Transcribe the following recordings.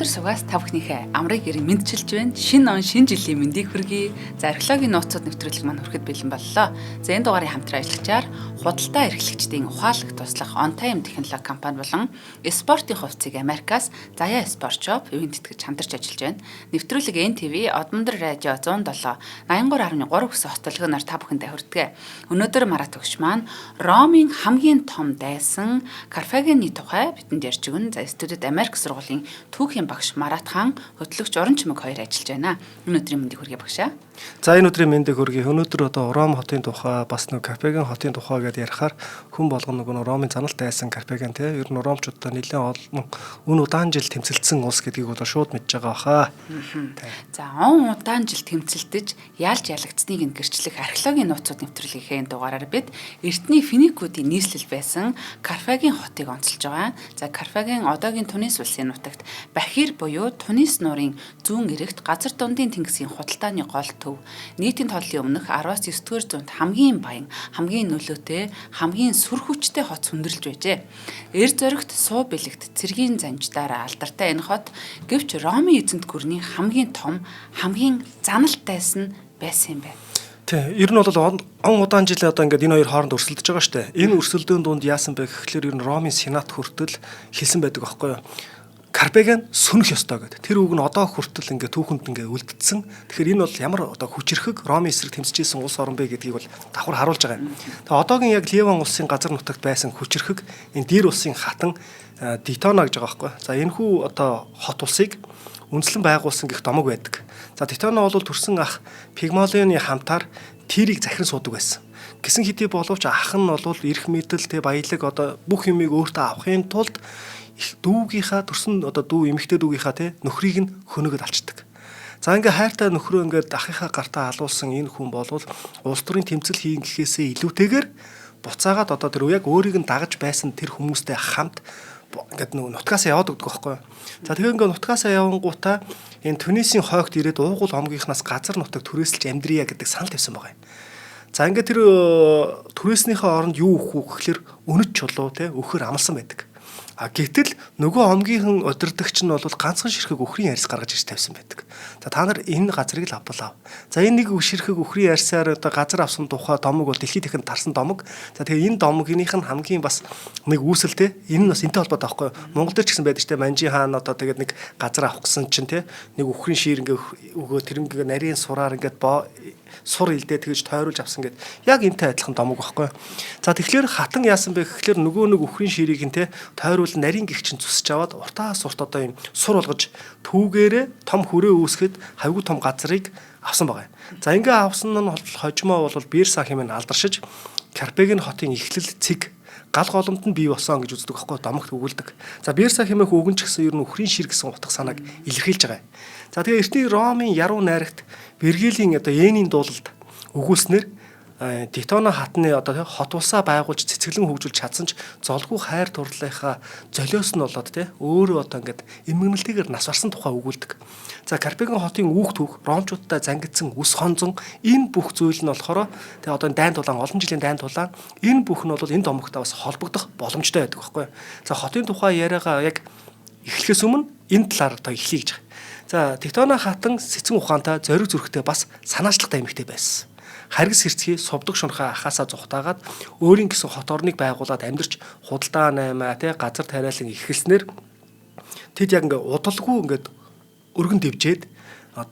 Одмондөр сугаас та бүхнийхээ амрыг гэрийн мэндчилж байна. Шинэ он, шинэ жилийн мэндийг хүргэе. За, археологийн нууцуд нэвтрүүлэг маань хүрэхэд бэлэн боллоо. За, энэ дугаарын хамтран ажиллагчаар худалдаа эрхлэгчдийн ухаалаг туслах On Time технологи компани болон спортын хувцсыг Америкаас Заяа Спорт Shop ивээн тэтгэж хамтарч ажиллаж байна. Нэвтрүүлэг NTV Одмондөр радио 107 83.3 гэсэн хотолгооноор та бүхэндээ хүрдэг. Өнөөдөр Марат өгш маань Ромын хамгийн том дайсан Карфагены тухай бидэнд ярьж өгнө. За, студид Америк сургуулийн түүхийн багш Марат хаан, хөтлөгч Уран Чимэг хоёр ажиллаж байна. Өнөөдрийн мэндийг хүргэе, багшаа. За, энэ өдрийн мэндийг хүргэе. Өнөөдөр одоо Ром хотын тухай, бас нэг Карфаген хотын тухай гэдээ ярихаар хүн болгоно нөгөө Ромын заналт дайсан Карфаген те ер нь ромчуудаа нэлээд олон үн удаан жил тэмцэлдсэн улс гэдгийг одоо шууд мэдж байгаа баха. За, он удаан жил тэмцэлдэж ялж ялагдсныг нь гэрчлэх археологийн нууцуд нэвтрүүлгийнхээ энэ дугаараар бид эртний финикүүдийн нийслэл байсан Карфаген хотыг онцолж байгаа. За, Карфаген одоогийн Тунис улсын нутагт Бахир буюу Тунис нуурын зүүн эрэгт газар дундын тэнгисийн худалдааны гол төв, нийтийн тооллын өмнөх 10-аас 9-р зуунд хамгийн баян, хамгийн нөлөөтэй, хамгийн сүр хүчтэй хот сүндэрлж байжээ. Эр зоригт, суу бэлэгт, цэргийн занждаараа алдартай энэ хот гэвч Ромын эзэнт гүрний хамгийн том, хамгийн заналт дайсан байсан юм байна. Тий, ер нь бол он удаан жил одоо ингээд энэ хоёр хооронд өрсөлдөж байгаа шүү дээ. Энэ өрсөлдөөн дунд яасан бэ гэхлээр ер нь Ромын сенат хүртэл хэлсэн байдаг аахгүй юу? Карфаген сөнөх ёстой гэдэг. Тэр үг нь одоо хүртэл ингээд түүхэнд ингээд үлдсэн. Тэгэхээр энэ бол ямар одоо хүчирхэг Ромын эсрэг тэмцэж исэн улс орон бэ гэдгийг бол давхар харуулж байгаа юм. Тэгээ одоогийн яг Ливан улсын газар нутагт байсан хүчирхэг энэ Дир улсын хатан Дитона гэж байгаа байхгүй. За, энэ хүү одоо хот улсыг үндэслэн байгуулсан гэх домог байдаг. За, Титона бол төрсэн ах Пигмалионы хамтаар Тирийг захиран суудаг байсан. Гисэн хэдий боловч ах нь бол эрх мэдэл, тэ, баялаг, одоо бүх юмыг өөртөө авахын тулд дүүгийнхаа төрсөн одоо дүү, эмэгтэй дүүгийнхаа, тэ, нөхрийг нь хөнөөгд алчдаг. За, ингээ хайртай нөхрөө ингээд ахынхаа гартаа алуулсан энэ хүн болвол улс төрийн тэмцэл хийн гэхээсээ илүүтэйгээр буцаагаад одоо тэр яг өөрийг нь дагаж байсан тэр хүмүүстэй хамт ингээд нөгөө нутгаасаа яваад өгдөг байхгүй. За, тэгээ ингээд нутгаасаа явангуудаа энэ Тунисийн хойгт ирээд уугуул омгийнхнаас газар нутаг түрээсэлж амьдрия гэдэг санал тавьсан байгаа юм. За, ингээд тэр түрээснийхээ оронд юу өгөх үү гэхлээр өнөт чулуу, те, өхөр амлсан байдаг. А гэтэл нөгөө омгийнхан удирдагч нь бол ганцхан ширхэг өхрийн арьс гаргаж ирж тавьсан байдаг. За, та нар энэ газрыг л авбал ав. За, энэ нэг ширхэг өхрийн арьсаар одоо газар авсан тухай домог бол дэлхийд ихэн тарсан домог. За, тэгээ энэ домгийнх нь хамгийн бас нэг үүсэл, те, энэ нь бас энтэй холбоотой байхгүй юу? Монгол дээр ч гэсэн байдаг те, Манжин хаан одоо тэгээд нэг газар авах гэсэн чинь, те, нэг өхрийн шийр ингээ өгөө, тэр ингээ нарийн сураар ингээд сур илдээ тэгж тойруулж авсан гэд яг энтэй адилхан домог байхгүй. За, тэгэхээр хатан яасан бэ гэхлээр нөгөө нэг өхрийн ширийг нь, те, тойруулан нарийн гих чинь зүсэж аваад уртаас урт одоо юм сур болгож түүгээрээ том хүрээ үүсгэхэд хавьгүй том газрыг авсан байгаа юм. За, ингээ авсан нь хожимоо бол Бирса хэмээн алдаршиж Карпеген хотын эхлэл цэг гал голомт нь бий болсон гэж үздэг аахгүй, домогт өгүүлдэг. За, Бирса хэмээх үг нь ч гэсэн ер нь өхрийн шир гэсэн утга санааг илэрхийлж байгаа юм. За, тэгээ эртний Ромын яруу найрагт Вергилийн одоо Энийн дуулалд өгүүлснээр Титона хатны одоо хот улсаа байгуулж цэцэглэн хөгжүүлж чадсан ч золгүй хайр дурлалынхаа золиос нь болоод, те, өөрөө одоо ингээд эмгэнэлтэйгээр нас барсан тухай өгүүлдэг. За, Карпеген хотын үүх түүх, ромчуудтай зангидсан үс хонзон, энэ бүх зүйл нь болохоор тэгээ одоо дайн тулаан, олон жилийн дайн тулаан, энэ бүх нь бол энэ домогтой бас холбогдох боломжтой байдаг байхгүй. За, хотын тухай яриагаа яг эхлэхээс өмнө энэ талаар одоо эхлэе гэж байгаа. За, Титона хатан цэцэн ухаантай, зориг зүрхтэй, бас санаачлагтай эмэгтэй байсан. Харгас хэрцгий сувдаг шунхаа ахаасаа зугтаагаад өөрийн гэсэн хот орныг байгуулад амьдарч худалдаа наймаа, тэ, газар тариалан эхэлснээр тэд яг ингээ удалгүй ингээд өргөн дэвжээд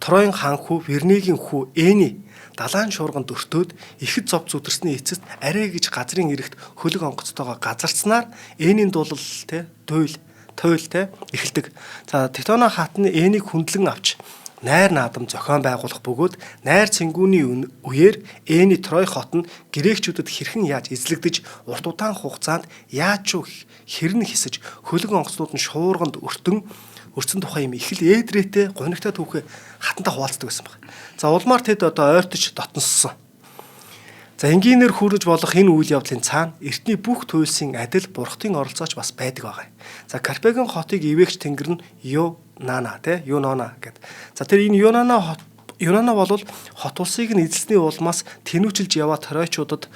Троин хаан хүү Вернегийн хүү Эни далайн шуурганд өртөөд ихэд зов зүдэрсний эцэст арай гэж газрын эрэгт хөлөг онгоцтойгоо газарцнаар Энийн дуулал, тэ, туйл туйл, те, эхэлдэг. За, Титона хат нь Энийг хүндлэн авч найр наадам зохион байгуулах бөгөөд найр цэнгүүний үеэр Эни Трой хот нь грекчүүдэд хэрхэн яаж эзлэгдэж, урт удаан хугацаанд яаж ч хэрнэ хисэж хөлөг онгоцнууд нь шуурганд өртөн өрцөн тухай юм их л ээдрээтэй гунигтай түүхээ хатантай хуваалцдаг байсан баг. За, улмаар тэд одоо ойртож дотноссон. За, энгийнээр хүрэж болох энэ үйл явдлын цаана эртний бүх туйлсын адил бурхтын оролцооч бас байдаг байгаа юм. За, Карпеген хотыг ивээгч тэнгэр нь Юнана, тий, Юнона гэд. За, тэр энэ Юнана хот, Юнана бол хот улсыг нь эзэлсний улмаас тэнүүчилж яваа Тройчуудад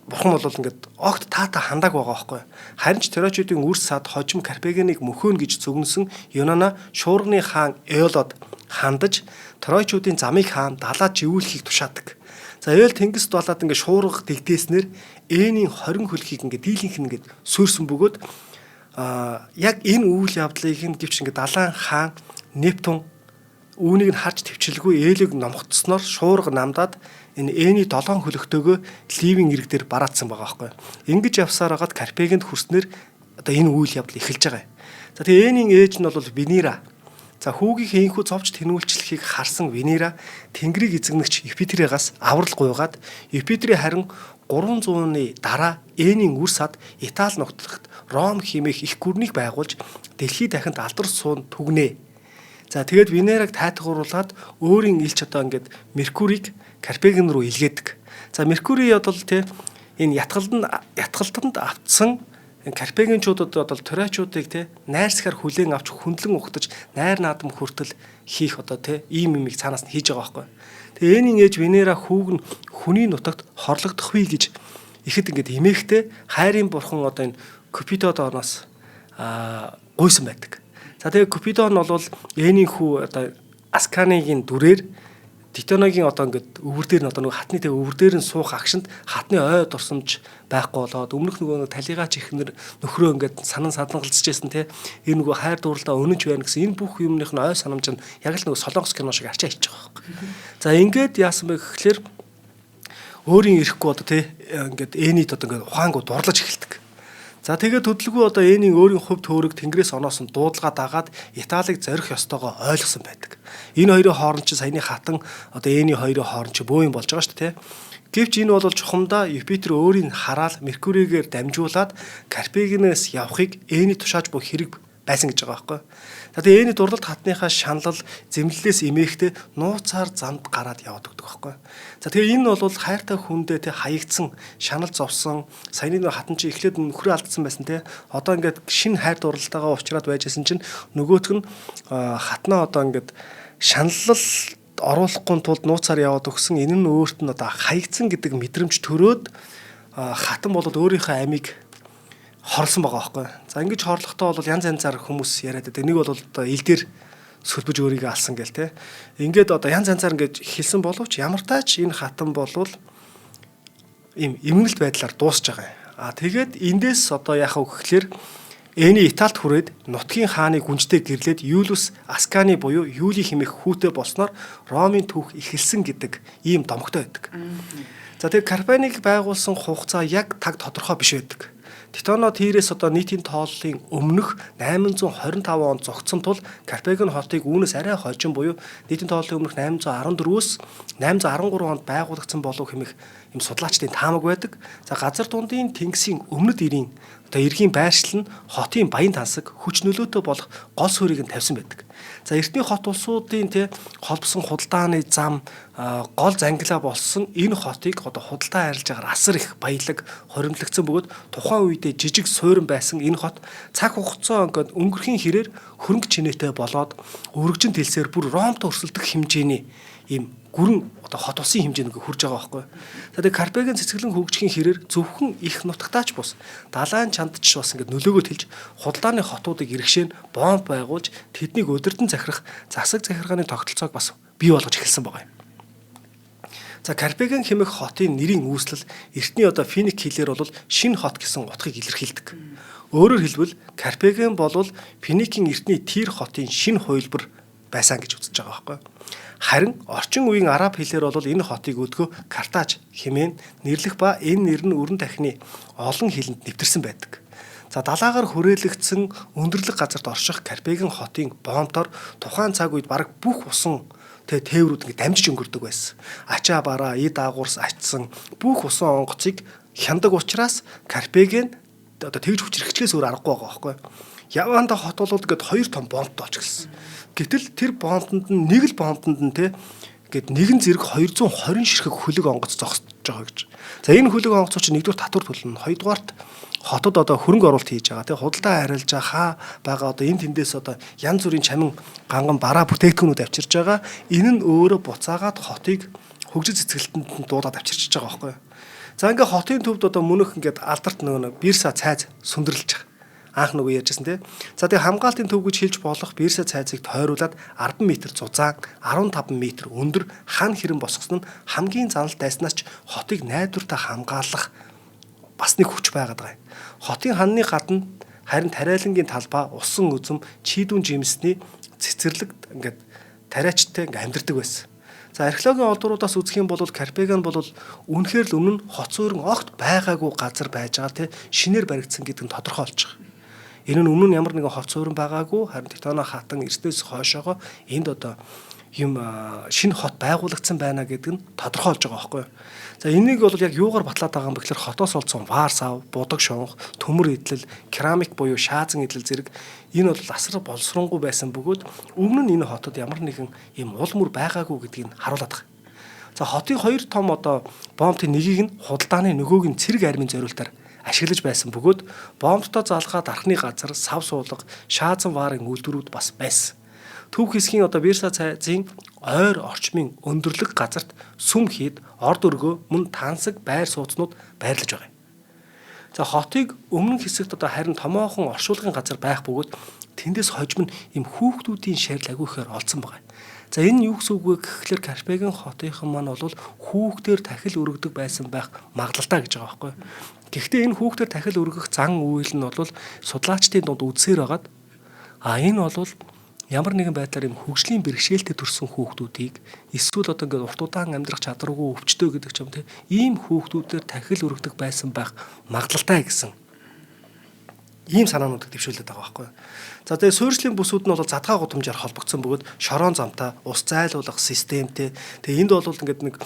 Бурхан бол ингээд огт таата хандааг байгаа байхгүй. Харин ч Тройчуудын үр сад хожим Карпагеныг мөхөөн гэж зүгнсэн Юнона шуурганы хаан Эолод хандаж Тройчуудын замыг хаан далаа живүүлэхийг тушаадаг. За Эол тэнгис дулаад ингээд шуурга дэгдээснээр Энийн 20 хөлхийг ингээд дийлэнх нь ингээд суурсан бөгөөд яг энэ үйл явдлыг нь гэвч ингээд далайн хаан Нептун үүнийг нь харж төвчлгүй Ээлийг номхотсноор шуурга намдаад энэ Эний 7 хөлөгтөөгөө Ливийн ирэг дээр бараацсан байгаа байхгүй. Ингэж явсаар хагаад Карпагенд хүрснээр одоо энэ үйл явдал эхэлж байгаа юм. За тэгээ Энийн ээж нь бол Венера. За хүүгийнхээ энхүү зовж тэнүүлчлэхийг харсан Венера Тэнгэрийг эзэгнэгч Юпитерээс аврал гуйгаад Юпитерийн харин 300-ны дараа Энийн үр сад Итали нутагт Ром хэмээх их гүрнийг байгуулж дэлхий дахинд алдар суун түгнэ. За тэгээд Венераг тайтгаруулад өөрийн илч одоо ингээд Меркурийг Карпаген руу илгээдэг. За Меркурий бол тэ энэ ятгалтанд автсан Карпагенчуудад бол Тройчуудыг тэ найрсгаар хүлээн авч хүндлэн ухтаж найр наадам хүртэл хийх одоо тэ ийм юмыг цаанаас нь хийж байгаа байхгүй. Тэгээ энийн ээж Венера хүүг нь хүний нутагт хорлогдох вэ гэж ихэд ингээд эмээхтэй хайрын бурхан одоо энэ Купидоноос гуйсан байдаг. За тэгээ Купидон бол Энийн хүү одоо Асканигийн дүрээр Титаногийн одоо ингээд өвөр дээр нь одоо нөгөө хатны тэгээ өвөр дээр нь суух агшинд хатны ой дурсамж байхгүй болоод өмнөх нөгөө талигаач ихнэр нөхрөө ингээд санан садангалзаж байсан те энэ нөгөө хайр дурлалаа өнөж байна гэсэн энэ бүх юмных нь ой санамж нь яг л нөгөө солонгос кино шиг арчаа хийчих байгаа байхгүй. За ингээд яасан бэ гэхлээр өөрийн ирэхгүй одоо те ингээд Энид одоо ингээд ухаангүй дурлаж эхэлдэг. За тэгээд хөдөлгөө одоо Энийн өөрийн хувь төөрөг Тэнгэрээс оноосон дуудлага дагаад Италиг зорих ёстойгоо ойлгосон байдаг. Энэ хоёрын хооронд чи саяны хатан одоо Эний хоёрын хооронд чи бөө юм болж байгаа шүү дээ. Гэвч энэ бол чухамдаа Юпитер өөрийг хараал Меркуригээр дамжуулаад Карпагенээс явахыг Эний тушааж буй хэрэг байсан гэж байгаа байхгүй. За тэгээ Эний дурлалт хатныхаа шаналл зэмлэлээс эмээхтэй нууцаар замд гараад яваад өгдөг байхгүй. За тэгээ энэ бол хайртай хүндээ тэ хаягдсан, шанал зовсон, саяны нөх хатан чи эхлээд нөхрөө алдсан байсан тэ. Одоо ингээд шинэ хайр дурлалтаагаа уучраад байжсэн чинь нөгөөх нь хатнаа одоо ингээд шаналл оруулахгүй тулд нууцаар яваад өгсөн. Энэ нь өөрт нь одоо хаягдсан гэдэг мэдрэмж төрөөд хатан бол өөрийнхөө амийг хорлсон байгаа байхгүй. За ингэж хорлохдоо бол янз янзаар хүмүүс яриад байдаг. Нэг бол одоо ил дээр сөлбөж өөрийгөө алсан гээл те. Ингээд одоо янз янзаар ингэж хэлсэн боловч ямар тач энэ хатан болвол ийм эмгэнэлт байдлаар дуусж байгаа юм. А тэгээд эндээс одоо яхаа гэхлээр Эний Италид хүрээд нутгийн хааны гүнжтэй гэрлээд Юлиус Аскани буюу Юли хэмээх хүүтэй болсноор Ромын түүх эхэлсэн гэдэг ийм домогтой байдаг. За тэгээд Карпаныг байгуулсан хугацаа яг таг тодорхой биш байдаг. Титоно Тирээс одоо нийтийн тооллын өмнөх 825 онд зогтсон тул Карпаген хотыг үүнээс арай хожим буюу нийтийн тооллын өмнөх 814-өөс 813 онд байгуулагдсан болов хэмээх юм судлаачдын таамаг байдаг. За газар дундын тэнгисийн өмнөд эрийн одоо эргийн байршил нь хотын баян тансаг хүч нөлөөтэй болох гол суурийг нь тавьсан байдаг. За эртний хот улсуудын тэ холбосон худалдааны зам гол зангилаа болсон энэ хотыг одоо худалдаа арилжаагаар асар их баялаг хоримтлагдсан бөгөөд тухайн үедээ жижиг суурин байсан энэ хот цаг хугацаа ингээд өнгөрхийн хэрээр хөрөнгө чинээтэй болоод өргөжин тэлсээр бүр Ромтой өрсөлдөх хэмжээний ийм гүрэн одоо хот улсын хэмжээнд ингээ хүрж байгаа байхгүй. За тэгээ Карпаген цэцэглэн хөгжихийн хэрээр зөвхөн их нутагтаач бус далайн чандч бас ингээ нөлөөгөө тэлж худалдааны хотуудыг иргэшээн бомб байгуулж тэднийг удирдан захирах засаг захиргааны тогтолцоог бас бий болгож эхэлсэн байгаа юм. За Карпаген хэмээх хотын нэрийн үүслэл эртний одоо финик хэлээр бол шинэ хот гэсэн утгыг илэрхийлдэг. Өөрөөр хэлбэл Карпаген бол Финикийн эртний Тир хотын шинэ хувилбар байсан гэж үзэж байгаа байхгүй. Харин орчин үеийн араб хэлээр бол энэ хотыг өдгөө Картаж хэмээн нэрлэх ба энэ нэр нь өрн дахны олон хэлэнд нэвтэрсэн байдаг. За далаагаар хүрээлэгдсэн өндөрлөг газарт орших Карпаген хотын бомтоор тухайн цаг үед бараг бүх усан тээврүүд ингэ дамжиж өнгөрдөг байсан. Ачаа бараа, эд агуурс ачсан бүх усан онгоцыг хяндаг учраас Карпаген одоо тэгж хүчрхчлээс өөр аргагүй байгаа байхгүй. Яванда хот бол ингээд хоёр том бомбтой болж гисэн. Гэтэл тэр бомбонд нь нэг л бомбонд нь те ингээд нэгэн зэрэг 220 ширхэг хөлөг онгоц зогсож байгаа гэж. За энэ хөлөг онгоцоо чинь нэгдүгээр татвар төлнө. Хоёрдугаарт хотод одоо хөрөнгө оруулалт хийж байгаа тий худалдаа арилж хаа байгаа одоо энэ тэндээс одоо янз бүрийн чамин ганган бараа бүтээгдэхүүнүүд авчирж байгаа. Энэ нь өөрөө буцаагаад хотыг хөгжил цэцгэлтэнд нь дуудаад авчирчиж байгаа байхгүй юу. За ингээ хотын төвд одоо мөнөх ингээд алдарт нөгөө Бирса цайз сүндэрлэж байгаа. Анх нөгөө ярьжсэн тий. За тэгээ хамгаалтын төв гэж хэлж болох Бирса цайзыг тойруулаад 10 м зузаан, 15 м өндөр хан хэрэн босгосон нь хамгийн занал дайснаас ч хотыг найдвартай хамгаалах бас нэг хүч байгаад байгаа юм. Хотын ханны гадна харин тариалангийн талбай, усан үзэм, чийдүүн жимсний цэцэрлэг ингээд тариачтай ингээд амьдардаг байсан. За археологийн олдвруудаас үзэх юм бол Карпеган бол үнэхээр л өмнө нь хот суурин огт байгаагүй газар байж байгаа тий шинээр баригдсан гэдэг нь тодорхой болж байгаа. Энэ нь өмнө нь ямар нэгэн хот суурин байгаагүй, харин Титано хатан эртнээс хойшоогоо энд одоо юм шинэ хот байгуулагдсан байна гэдэг нь тодорхой болж байгаа байхгүй юу. За энийг бол яг юугаар батлаад байгаа юм бэ гэхээр хотоос олдсон ваар сав, будаг шунх, төмөр эдлэл, керамик буюу шаазан эдлэл зэрэг энэ бол асар боловсронгуй байсан бөгөөд өмнө нь энэ хотод ямар нэгэн ийм уул мөр байгаагүй гэдгийг харуулад байгаа. За хотын хоёр том одоо бомбын нэгийг нь худалдааны, нөгөөг нь цэрэг армийн зориултаар ашиглаж байсан бөгөөд бомбтой залгаад архны газар, сав суулга, шаазан ваарын үйлдвэрүүд бас байсан. Төв хэсгийн одоо Бирса цайзын ойр орчмын өндөрлөг газарт сүм хийд, орд өргөө мөн тансаг байр сууцнууд байрлаж байгаа юм. За хотыг өмнөх хэсэгт одоо харин томоохон оршуулгын газар байх бөгөөд тэндээс хожим нь ийм хүүхдүүдийн шарил агиу ихээр олдсон байгаа. За энэ юу гэсэн үг вэ гэхлээр Карпеген хотынхан маань бол хүүхдээр тахил өргөдөг байсан байх магадлалтай гэж байгаа байхгүй. Гэхдээ энэ хүүхдээр тахил өргөх зан үйл нь бол судлаачдын дунд үзсээр байгаад энэ бол ямар нэгэн байдлаар юм хөгжлийн бэрхшээлтэй төрсэн хүүхдүүдийг эсвэл одоо ингээд урт удаан амьдрах чадваргүй өвчтөй гэдэг ч юм те ийм хүүхдүүдээр тахил өргөдөг байсан байх магадлалтай гэсэн ийм санаануудыг дэвшүүлээд байгаа байхгүй. За тэгээ суурьшлийн бүсүүд нь бол задгаа гудамжаар холбогдсон бөгөөд шорон замтай, ус зайлуулах системтэй. Тэгээ энд бол ингээд нэг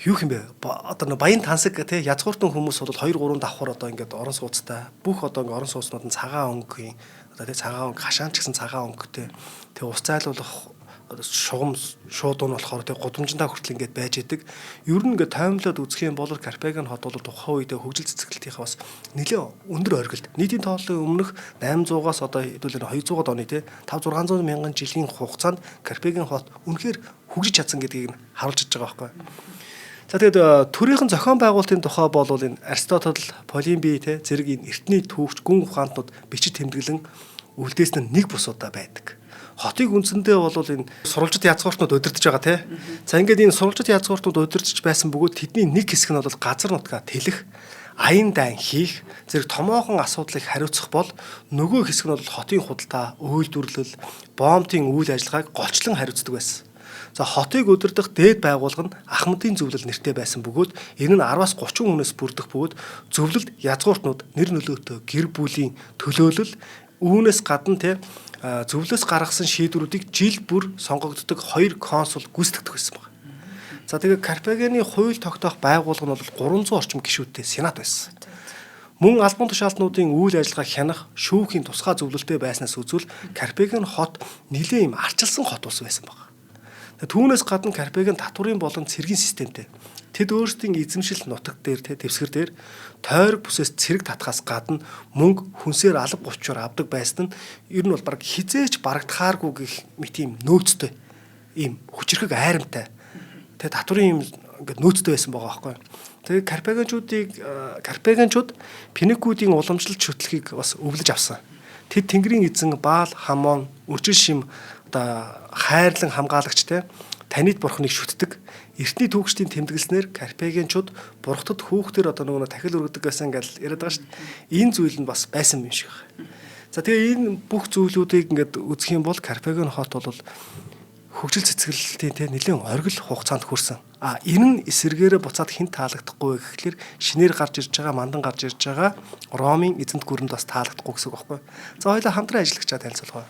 юу юм бэ? Одоо нэг баян тансаг тий язгууртан хүмүүс бол 2 3 давхар одоо ингээд орон сууцтай. Бүх одоо ингээд орон сууцнууд нь цагаан өнгөний одоо тий цагаан өнгө, хашаан ч гэсэн цагаан өнгөтэй. Тэгээ ус зайлуулах шугам шуудуу нь болохоор тий гудамжиндаа хүртэл ингээд байж идэг. Ер нь ингээд тоймлоод үзэх юм бол Карпеген хот бол тухайн үедээ хөгжил цэцгэлтийнхээ бас нэлээд өндөр оргилд. Нийтийн тооллын өмнөх 800-аас одоо хэдүүлээ 200-аад оны тий 5 600 мянган жилийн хугацаанд Карпеген хот үнэхээр хөгжиж чадсан гэдгийг нь харуулж чадж байгаа байхгүй. За тэгээд төрийнхэн зохион байгуулалтын тухай бол энэ Аристотель, Полимби те зэрэг энэ эртний түүхч гүн ухаантнууд бичиж тэмдэглэн үлдээсэн нь нэг бус удаа байдаг. Хотыг үндсэндээ бол энэ сурвалжит язгууртнууд удирдах байгаа те. За ингээд энэ сурвалжит язгууртнууд удирдах байсан бөгөөд тэдний нэг хэсэг нь бол газар нутгаа тэлэх, аян дайн хийх, зэрэг томоохон асуудлыг хариуцах бол нөгөө хэсэг нь бол хотын худалдаа, үйлдвэрлэл, бомбын үйл ажиллагааг голчлон хариуцдаг байсан. За хотыг удирдах дээд байгууллага нь Ахмадын зөвлөл нэртэй байсан бөгөөд энэ нь 10-аас 30 хүнээс бүрдэх бөгөөд зөвлөлд язгууртнууд нэр нөлөөтэй гэр бүлийн төлөөлөл үүнээс гадна те зөвлөөс гаргасан шийдвэрүүдийг жил бүр сонгогддог 2 консул гүйцэтгэдэг байсан байна. За тэгээ Карпагены хууль тогтоох байгууллага нь бол 300 орчим гишүүдтэй сенат байсан. Мөн албан тушаалтнуудын үйл ажиллагааг хянах шүүхийн тусгай зөвлөлттэй байснаас үзвэл Карпаген хот нэлээд юм арчилсан хот улс байсан байна. Түүнээс гадна Карпаген татварын болон цэргийн системтэй. Тэд өөрсдийн эзэмшил нутаг дээр тэ дэвсгэр дээр тойрог бүсээс цэрэг татхаас гадна мөнгө хүнсээр алба говчоор авдаг байсан нь ер нь бол баг хизээч барагдахааргүй гэх мэт ийм нөөцтэй ийм хүчирхэг айрамтай тэ татварын юм ингээд нөөцтэй байсан байгаа байхгүй. Тэгээ Карпаганчууд Пиникүүдийн уламжлалт шүтлэхийг бас өвлөж авсан. Тэд Тэнгэрийн эзэн Баал Хамон өрчил шим одоо хайрлан хамгаалагч те танид бурхныг шүтдэг. Эртний түүхчдийн тэмдэглэснээр Карпагенчууд бурхтад хүүхдэр одоо нөгөө тахил өргөдөг гэсэн ингээл яриад байгаа шүү дээ. Энэ зүйл нь бас байсан юм шиг байна. За тэгээ энэ бүх зүйлүүдийг ингээд үзэх юм бол Карпаген хот бол хөгжил цэцгэлтийн те нэлээд оргил хугацаанд хүрсэн. А энэ нь эсэргээрээ буцаад хэн таалагдахгүй вэ гэхлээр шинээр гарч ирж байгаа, мандан гарч ирж байгаа Ромын эзэнт гүрэнд бас таалагдахгүй гэсэн үг байхгүй. За хоёлаа хамтран ажиллагчаа танилцуулгаа.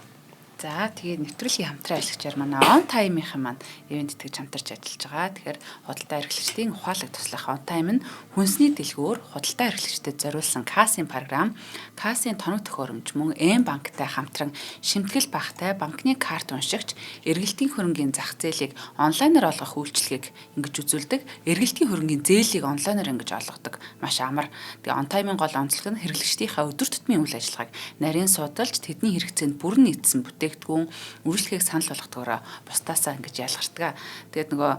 За тэгээд нэвтрүүлгийн хамтран ажиллагчаар манай On Time-ийн маань ивент тэтгэж хамтарч ажиллаж байгаа. Тэгэхээр худалдаа эрхлэгчдийн ухаалаг туслах On Time нь хүнсний дэлгүүр, худалдаа эрхлэгчдэд зориулсан кассын програм, кассын тоног төхөөрөмж мөн М банктай хамтран шимтгэл багтай банкны карт уншигч, эргэлтийн хөрөнгийн зах зээлийг онлайнаар олгох үйлчилгээг ингэж үзүүлдэг. Эргэлтийн хөрөнгийн зээлийг онлайнаар ингэж олгодог. Маш амар. Тэгээ On Time-ын гол онцлог нь хэрэглэгчдийнхээ өдөр тутмын үйл ажиллагааг нарийн судалж тэдний хэрэгцээнд бүрэн нийцсэн бүтээгдэхүүн бүтээгдэхүүн үйлчлэгийг санал болгохдогоороо бусдаасаа ингэж ялгардаг. Тэгээд нөгөө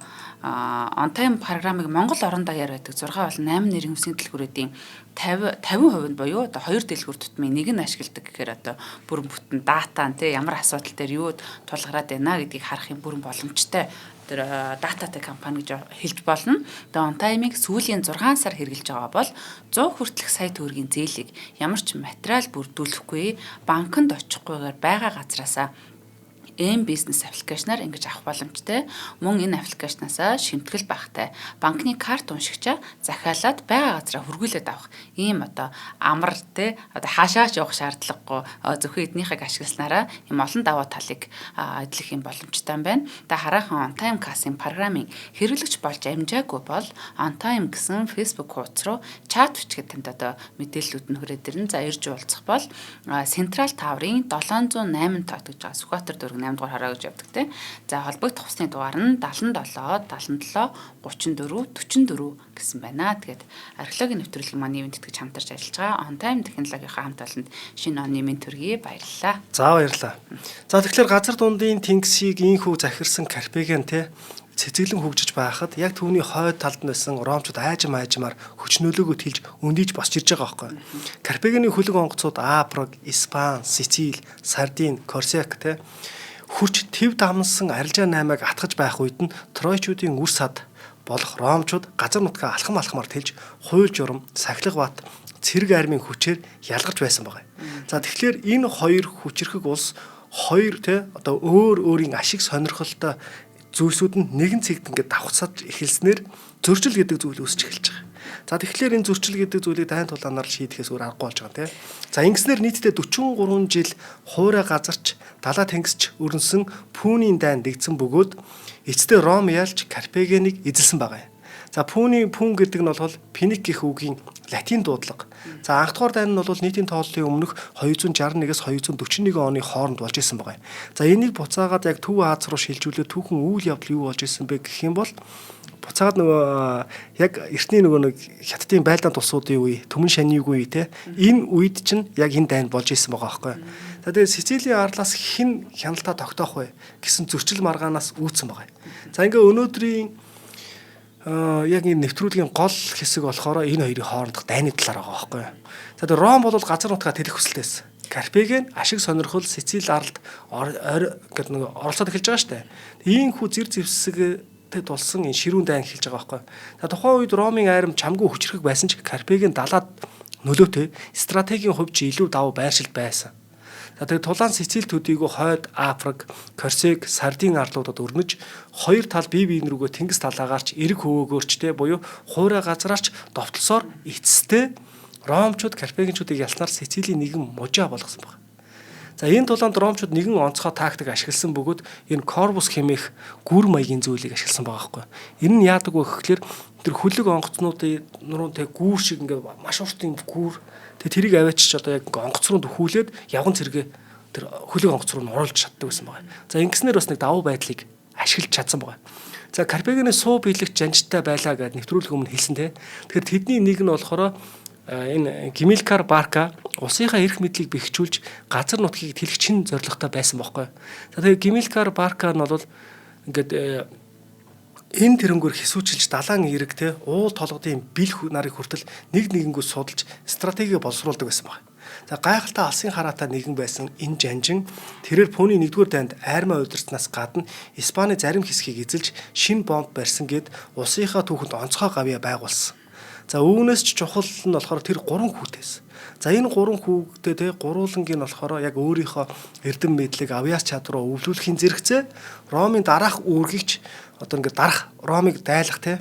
on time програмыг Монгол орон даяар байдаг 6 болон 8 нэрийн үсгийн дэлгүүрүүдийн 50% нь буюу одоо 2 дэлгүүр тутмын нэг нь ашигладаг гэхээр одоо бүрэн бүтэн дата нь те ямар асуудал дээр юу тулгараад байна гэдгийг харах юм бүрэн боломжтой тэр дататай компани гэж хэлж болно. Тэгээ OnTime-ыг сүүлийн 6 сар хэрэглэж байгаа бол 100 хүртэлх сая төгрөгийн зээлийг ямар ч материал бүрдүүлэхгүй, банкнд очихгүйгээр байгаа газраасаа M бизнес application аар ингэж авах боломжтой. Мөн энэ application аас шимтгэл багтай банкны карт уншигчаа захиалаад байгаа газараа хүргүүлээд авах ийм одоо амар те одоо хаашаач явах шаардлагагүй зөвхөн эднийхийг ашигласнараа ийм олон давуу талыг эдлэх юм боломжтой юм байна. Тэгээ хараахан OnTime кассын програмын хэрэглэгч болж амжаагүй бол OnTime гэсэн Facebook хуудас руу чат бичгээд танд одоо мэдээллүүд нь хүрээд ирнэ. За ирж уулзах бол Central Tower-ын 708 тоо гэж байгаа Сүхбаатар дүүрэг 8 дугаар хороо гэж явдаг те. За холбогдох усны дугаар нь 77 77 34 44 гэсэн байна. Тэгээд археологийн нэвтрүүлэг маань ивээн тэтгэж хамтарч ажиллаж байгаа. On Time технологийнхаа хамт олонд шинэ оны мэнд төргий, баярлалаа. За, баярлалаа. За, тэгэхээр газар дундын тэнгисийг ийнхүү захирсан Карпаген те цэцэглэн хөгжиж байхад яг түүний хойд талд нь байсан ромчууд аажим аажмаар хүчнөлөөгөө тэлж өндийж босч ирж байгаа байхгүй. Карпагены хөлөг онгоцууд Африк, Испани, Сицил, Сардин, Корсик те хурч төв дамнасан арилжаа наймааг атгаж байх үед нь Тройчуудын үр сад болох ромчууд газар нутгаа алхам алхмаар тэлж хууль журам, сахилга бат, цэрэг армийн хүчээр ялгарч байсан байгаа. За, тэгэхээр энэ хоёр хүчирхэг улс хоёр те одоо өөр өөрийн ашиг сонирхолтой зүйлсүүд нь нэгэн цэгт ингээд давхцаж эхэлснээр зөрчил гэдэг зүйл үүсч эхэлж байгаа. За, тэгэхээр энэ зөрчил гэдэг зүйлийг дайн тулаанаар шийдэхээс өөр аргагүй болж байгаа тийм. За, ингэснээр нийтдээ 43 жил хуурай газарч далаа тэнгисч өрнөсөн Пүнийн дайн дэгдсэн бөгөөд эцэстээ Ром ялж Карпагеныг эзэлсэн байгаа юм. За, Пүний Пүн гэдэг нь бол Пиник гэх үгийн латин дуудлага. За, анх дугаар дайн нь бол нийтийн тооллын өмнөх 261-ээс 241 оны хооронд болж исэн байгаа юм. За, энийг буцаагаад яг Төв Аз руу шилжүүлээд түүхэн үйл явдал юу болж исэн бэ гэх юм бол буцаад нөгөө яг эртний нөгөө нэг хятадын байлдаан тулсуудын үе, түмэн шаныг үе те энэ үед чинь яг энэ дайн болж исэн байгаа байхгүй. За, тэгээд Сицилийн арлаас хэн хяналтаа тогтоох вэ гэсэн зөрчил маргаанаас үүссэн байгаа. За, ингээ өнөөдрийн яг энэ нэвтрүүлгийн гол хэсэг болохоор энэ хоёрын хоорондох дайны талаар байгаа байхгүй. За, тэгээд Ром бол газар нутгаа тэлэх хүсэлтэй байсан. Карпаген ашиг сонирхол Сицил аралд гэдэг нэг оролцоод эхэлж байгаа шүү дээ. Ийхүү зэр зэвсэг тэд тулсан энэ ширүүн дайн эхэлж байгаа байхгүй. За, тухайн үед Ромын айрам чамгүй хүчрхэг байсан ч Карпаген далаад нөлөөтэй стратегийн хувьд ч илүү давуу байршилд байсан. За, тэгээд тулаан Сицил төдийгүй хойд Африк, Корсик, Сардин арлуудад өрнөж хоёр тал бие биен рүүгээ тэнгис талаагаарч эрэг хөвөөгөөрч те буюу хуурай газраарч довтлосоор эцэстээ Ромчууд Карпагенчуудыг ялснаар Сицилийн нэгэн мужаа болгосон байна. За, энэ тулаанд ромчууд нэгэн онцгой тактик ашигласан бөгөөд энэ корбус хэмээх гүр маягийн зүйлийг ашигласан байгаа байхгүй. Энэ нь яадаг вэ гэхлээр тэр хөлөг онгоцнуудын нуруунд тэг гүүр шиг ингээ маш урт юм гүүр. Тэгээ тэрийг аваачиж одоо яг ингээ онгоц руу дөхүүлээд явган цэргээ тэр хөлөг онгоц руу нь оруулж чаддаг байсан байгаа. За, ингэснээр бас нэг давуу байдлыг ашиглаж чадсан байгаа. За, Карпагены суу биелэгч жанжтай байлаа гэдээ нэвтрүүлэг өмнө хэлсэн те. Тэгэхээр тэдний нэг нь болохоор энэ Гимилкар Барка улсынхаа эрх мэдлийг бэхжүүлж газар нутгийг тэлэх чин зорилготой байсан бохоггүй. За, тэгээ Гимилкар Барка нь бол ингээд энэ тэрнгүүр хэсүүчилж далайн эрэг те уул толгодын бэл нарыг хүртэл нэг нэгэнгүү судалж стратеги боловсруулдаг байсан баг. За, гайхалтай алсын хараатай нэгэн байсан энэ жанжин тэрээр Пүний 1-р дайнд айрмаа удирдсанаас гадна Испани зарим хэсгийг эзэлж шин бомб барьсан гэд улсынхаа түүхэнд онцгой гавьяа байгуулсан. За, үүнээс ч чухал нь болохоор тэр гурван хүүтэйс. За, энэ гурван хүүхдээ те гурвуулангийн болохоор яг өөрийнхөө эрдэм мэдлэг авьяас чадвараа өвлүүлэхийн зэрэгцээ Ромын дараах үүргийгч одоо ингээд дарах Ромыг дайлах те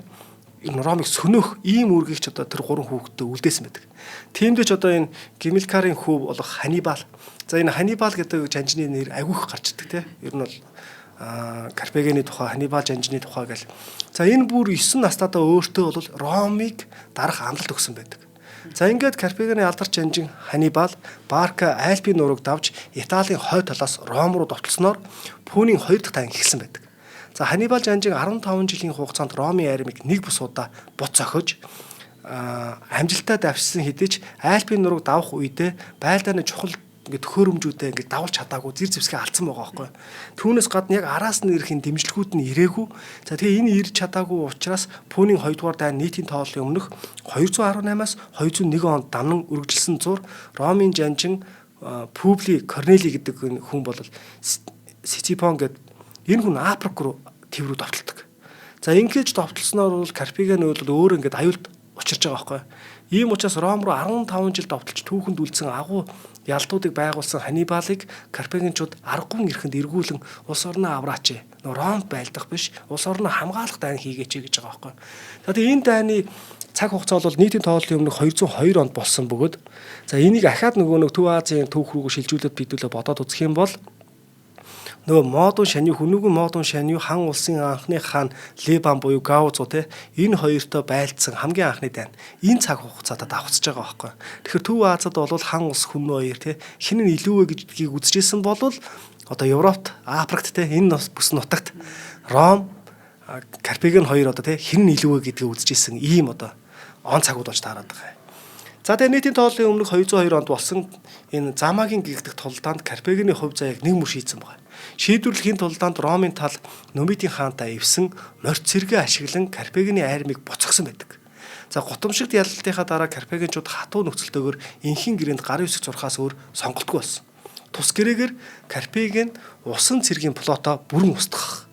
энэ Ромыг сөнөөх ийм үүргийг ч одоо тэр гурван хүүхэдтэй үлдээсэн байдаг. Тиймдээ ч одоо энэ Гимилкарын хүү болох Ханнибал. За, энэ Ханнибал гэдэг жанжины нэр агиух гарч ирдэг те. Ер нь бол Карпагены тухай, Ханнибал жанжины тухай гэл. За, энэ бүр 9 настайдаа өөртөө бол Ромыг дарах амлалт өгсөн байдаг. За, ингээд Карпагены алдарч жанжин Ханнибал Барка Альпийн нурууг давж Италийн хойд талаас Ром руу довтлосноор Пүнийн хоёр дахь дайн эхэлсэн байдаг. За, Ханнибал жанжин 15 жилийн хугацаанд Ромын армийг нэг бус удаа бут зохиж амжилттай давшсан хэдий ч Альпийн нурууг давах үедээ байлдааны чухал ингээд төхөөрөмжүүдээ ингээд дагуулж чадаагүй зэр зэвсгээ алдсан байгаа байхгүй. Түүнээс гадна яг араас нь ирэх дэмжлэгүүд нь ирээгүй. За тэгээ энэ ирж чадаагүй учраас Пүнийн 2 дугаар дайн нийтийн тооллын өмнөх 218-аас 201 онд дамнан үргэлжилсэн зур Ромын жанжин Публи Корнели гэдэг хүн бол Сиципон гэдэг энэ хүн Африк руу төв рүү довтолдог. За ингэж довтолсноор бол Карфаген бол өөр ингээд аюулд учирч байгаа байхгүй. Ийм учраас Ром руу 15 жил довтолж түүхэнд үлдсэн агуу ялдуудыг байгуулсан Ханнибалыг Карфагенчууд аргагүй эрхэнд эргүүлэн улс орноо авраач. Нөө Ромд байлдах биш, улс орноо хамгаалах дайн хийгээч гэж байгаа байхгүй. За тэгээ энэ дайны цаг хугацаа бол нийтийн тооллын өмнөх 202 онд болсон бөгөөд за энийг ахаад нөгөө нэг Төв Азийн түүх рүүгээ шилжүүлээд бидүүлээ бодоод үзэх юм бол нөгөө Модун шанью хүнүүгэн Модун шанью хан улсын анхны хаан Лебан буюу Гаозу те энэ хоёртой байлдсан хамгийн анхны дайн энэ цаг хугацаатад давхцаж байгаа байхгүй. Тэгэхээр Төв Азад бол хан улс хүнүү хоёр те хин нь илүү вэ гэдгийг үзэжсэн бол одоо Европт, Африкт те энэ бүс нутагт Ром, Карфаген хоёр одоо те хин нь илүү вэ гэдгийг үзэжсэн ийм одоо он цагууд болж таарад байгаа юм. За тэгээ нийтийн тооллын өмнөх 202 онд болсон энэ Замагийн гэгдэх тулдаанд Карфагены хувь заяаг нэг мөр шийдсэн байна. Шийдвэрлэхийн тулдаанд Ромын тал Нумидийн хаантай эвсэн морь цэргээ ашиглан Карфагены армийг буцгасан байдаг. За гутамшигт ялалтынхаа дараа Карфагенчууд хатуу нөхцөлтэйгээр энхийн гэрээнд гарын үсэг зурхаас өөр сонголтгүй болсон. Тус гэрээгээр Карфаген усан цэргийн флотоо бүрэн устгах.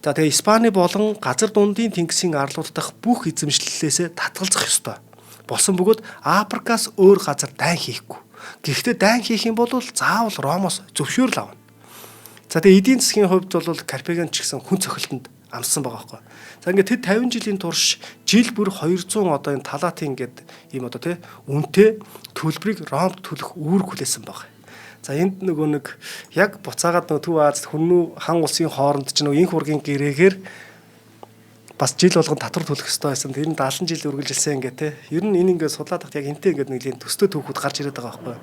За тэгээ Испани болон газар дундын тэнгисийн арлууд дахь бүх эзэмшлэлээсээ татгалзах ёстой. Болсон бөгөөд Африкаас өөр газар дайн хийхгүй. Гэхдээ дайн хийх юм бол заавал Ромоос зөвшөөрөл авна. За тэгээ эдийн засгийн хувьд бол Карфаген ч гэсэн хүн цохилтонд амссан байгаа байхгүй. За ингээд тэд 50 жилийн турш жил бүр 200 одоо энэ талаатын ингээд ийм одоо тий үнэтэй төлбөрийг Ромд төлөх үүрэг хүлээсэн байгаа. За энд нөгөө нэг яг буцаагаад нөгөө Төв Азид хүннүү хан улсын хооронд ч нөгөө инх ургийн гэрээгээр бас жил болгон татвар төлөх ёстой байсан. Тэр нь 70 жил үргэлжилсэн ингээ те. Ер нь энэ ингээ судлаад тахт яг энтэй ингээ нэг төстэй түүхүүд гарч ирээд байгаа байхгүй.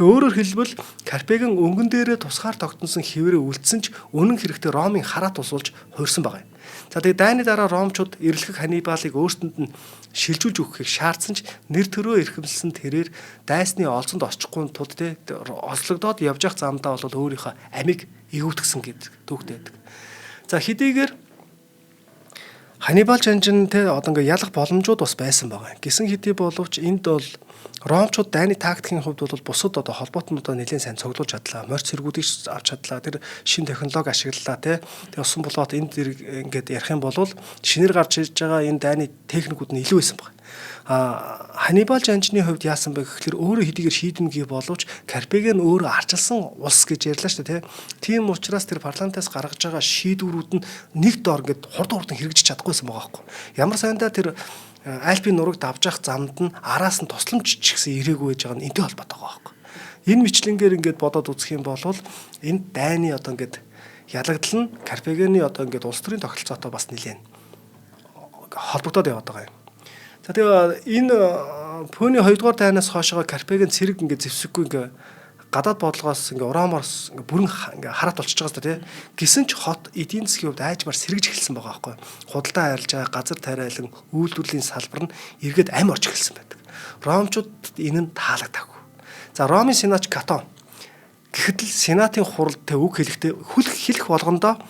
Тэгээ өөрөөр хэлбэл Карфаген өнгөн дээрээ тусгаар тогтносон хэвээрээ үлдсэн ч үнэн хэрэгтээ Ромын хараат тусуулж хуурсан байгаа юм. За тэгээ дайны дараа Ромчууд эрэлхэг Ханнибалыг өөрсдөнд нь шилжүүлж өгөхийг шаардсан ч нэр төрөө эрхэмлсэн тэрээр дайсны олзонд очихгүй тулд те олзлогдоод явж явах замдаа бол өөрийнхөө амийг эгүүтгсэн гэдэг түүхтэй байдаг. За хэдийгээр Ханнибал жанжин те одоо ингээ ялах боломжууд бас байсан байгаа. Гисэн хэдий боловч энд бол Ромчууд дайны тактикийн хувьд бол бусад одоо холбоотнуудаа нэлээд сайн цуглуулж чадлаа. Морь цэргүүдийг авч чадлаа. Тэр шин технологи ашиглалаа те. Тэгээ усан болоод энд ингээд ярих юм бол шинээр гарч ирж байгаа энэ дайны техникүүд нь илүү байсан байна. Ханнибал жанжны хувьд яасан бэ гэхлээр өөрөө хэдийгээр шийдэмгий боловч Карфаген өөрөө арчилсан улс гэж ярьлаа шүү дээ, тийм учраас тэр парламентаас гаргаж байгаа шийдвэрүүд нь нэг дор ингээд хурдан хурдан хэрэгжиж чадахгүйсэн байгаа байхгүй. Ямар сайндаа тэр Альпийн нураг давж явах замд нь араас нь тусламж ч гэсэн ирээгүй байж байгаа нь энтэй холбоотой байгаа байхгүй. Энэ мэтлэнгээр ингээд бодоод үзэх юм бол энэ дайны одоо ингээд ялагдал нь Карфагены одоо ингээд улс төрийн тогтолцоотой бас нэлээд холбогдоод яваад байгаа юм. За тэгээ энэ Пүний 2 дугаар дайнаас хойшоо Карфаген цэрэг ингээд зэвсэггүй ингээд гадаад бодлогоос ингээ Ромоос ингээ бүрэн ингээ хараат болчихж байгаа юм тий. Гисэн ч хот эдийн засгийн хувьд айжмаар сэргэж эхэлсэн байгаа байхгүй. Худалдаа арилжаа, газар тариалан, үйлдвэрлэлийн салбар нь эргээд ам орж эхэлсэн байдаг. Ромчуудад энэ нь таалагдаагүй. За Ромын сенат Катон гэхэд л сенатын хуралд тэ үг хэлэхдээ хүлх хэлэх болгондоо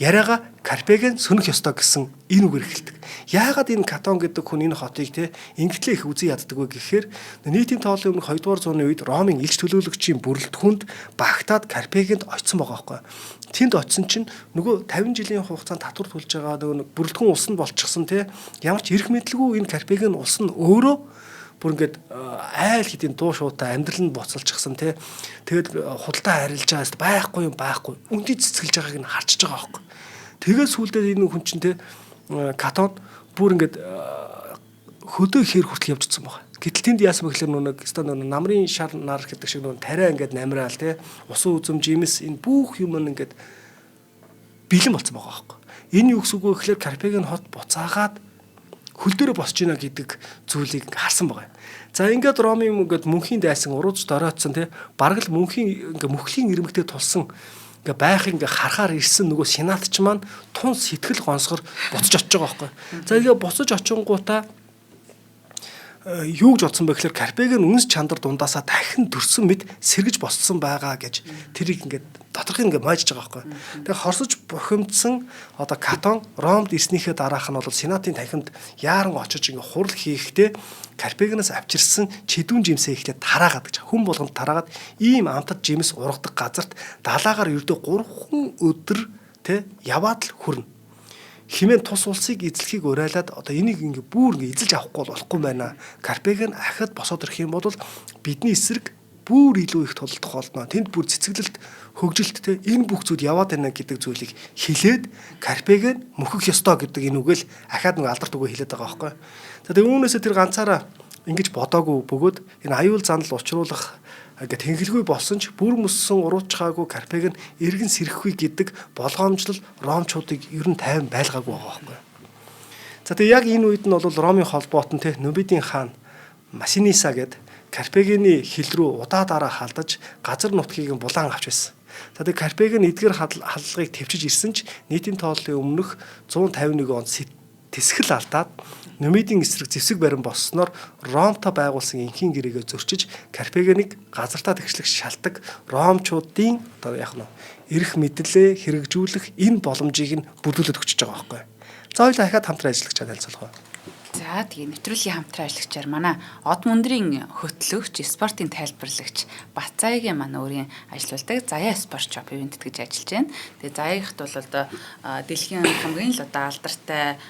яриагаа Карфаген сөнөх ёстой гэсэн энэ үгээр эхэлдэг. Яагаад энэ Катон гэдэг хүн энэ хотыг те ингэтлээ их үзэн яддаг вэ гэхээр нийтийн тооллын өмнөх 2 дугаар зууны үед Ромын элч төлөөлөгчийн бүрэлдэхүүнд багтаад Карфагенд очисон байгаа байхгүй. Тэнд очисон чинь нөгөө 50 жилийн хугацаанд татвар төлж байгаа нөгөө бүрэлдэхүүн улс нь болчихсон те ямар ч эрх мэдэлгүй энэ Карфаген улс нь өөрөө бүр ингээд айл хэдийн дуу шуутай амьдрал нь буцалчихсан те. Тэгээд худалдаа арилжаа байхгүй юм байхгүй. Үнтэй цэцгэлж байгааг нь харчиж байгаа байхгүй. Тэгээд сүүлдээ энэ хүн чинь те Катон бүр ингээд хөдөө хэр хүртэл явж утсан байгаа. Гэтэл тэнд яасан бэ гэхээр нэг өстой нэг намрын шар нар гэдэг шиг нэг тариа ингээд намраал те усан үзэмж имс энэ бүх юм ингээд бэлэн болцсон байгаа байхгүй. Энэ юу гэсэн үг вэ гэхээр Карфаген хот буцаагаад хөл дээрээ босч ийна гэдэг зүйлийг харсан байгаа юм. За ингээд Ромын ингээд мөнхийн дайсан урууж доройтсон те бараг л мөнхийн ингээд мөхлийн ирмэгтэй тулсан ингээ байх ингээ харахаар ирсэн нөгөө сенат ч маань тун сэтгэл гонсгор буцаж очиж байгаа байхгүй. За ингээ буцаж очингуудаа Юу гэж бодсон бэ гэхээр Карпаген үнс чандар дундаасаа дахин төрсөн мэт сэргэж боссон байгаа гэж тэрийг ингээд доторх ингээд мойжж байгаа байхгүй. Тэгээ хорсож бухимдсан одоо Катон Ромд ирснийхээ дараах нь бол Сенатын танхимд яаран очиж ингээд хурал хийхдээ Карпагенаас авчирсан чидүүн жимсээ ихлэ тараагаад гэж хүн болгонд тараагаад ийм амтад жимс ургадаг газарт далаагаар ердөө 3 өдөр тэ яваад л хүрнэ химэн тус улсыг эзлэхийг уриалаад одоо энийг ингээ бүр ингээ эзэлж авахгүй бол болохгүй байна. Карпаген ахад босоод ирэх юм бол бидний эсрэг бүр илүү их тулдах болно. Тэнд бүр цэцэглэлт, хөгжилт те энэ бүх зүйл яваад байна гэдэг зүйлийг хэлээд Карпаген мөхөх ёстой гэдэг энэ үгэл ахаад нэг алдарт үгээ хэлээд байгаа байхгүй. За тэгээ үүнээсээ тэр ганцаараа ингэж бодоогүй бөгөөд энэ аюул занал учруулах ингээд тэнхэлгүй болсон ч бүр мөссөн уруучхаагүй Карпаген эргэн сэрэхгүй гэдэг болгоомжлол ромчуудыг ер нь тайван байлгаагүй байгаа байхгүй. За тэгээ яг энэ үед нь бол Ромын холбоот нь те Нумидийн хаан Масиниса гээд Карпагены хил рүү удаа дараа халдаж газар нутгийг нь булаан авч байсан. За тэгээ Карпаген эдгэр халдлагыг төвчж ирсэн ч нийтийн тооллын өмнөх 151 онд тэсгэл алдаад Нумидийн эсрэг зэвсэг барин босноор Ромтой байгуулсан энхийн гэрээгээ зөрчиж Карпагеныг газартаа тэгшлэх шалтгаан Ромчуудын одоо яг нь эрх мэдлээ хэрэгжүүлэх энэ боломжийг нь бүрдүүлээд өгчөж байгаа байхгүй. За хоёулаа дахиад хамтран ажиллагчаа танилцуулах. За тэгээ нэвтрүүлгийн хамтран ажиллагчаар манай Од мөндрийн хөтлөгч, спортын тайлбарлагч Батцаагийн маань өөрийн ажиллаулдаг Заяа спорт шоп ивент гэж ажиллаж байна. Тэгээ Заяагт бол одоо дэлхийн хамгийн л одоо алдартай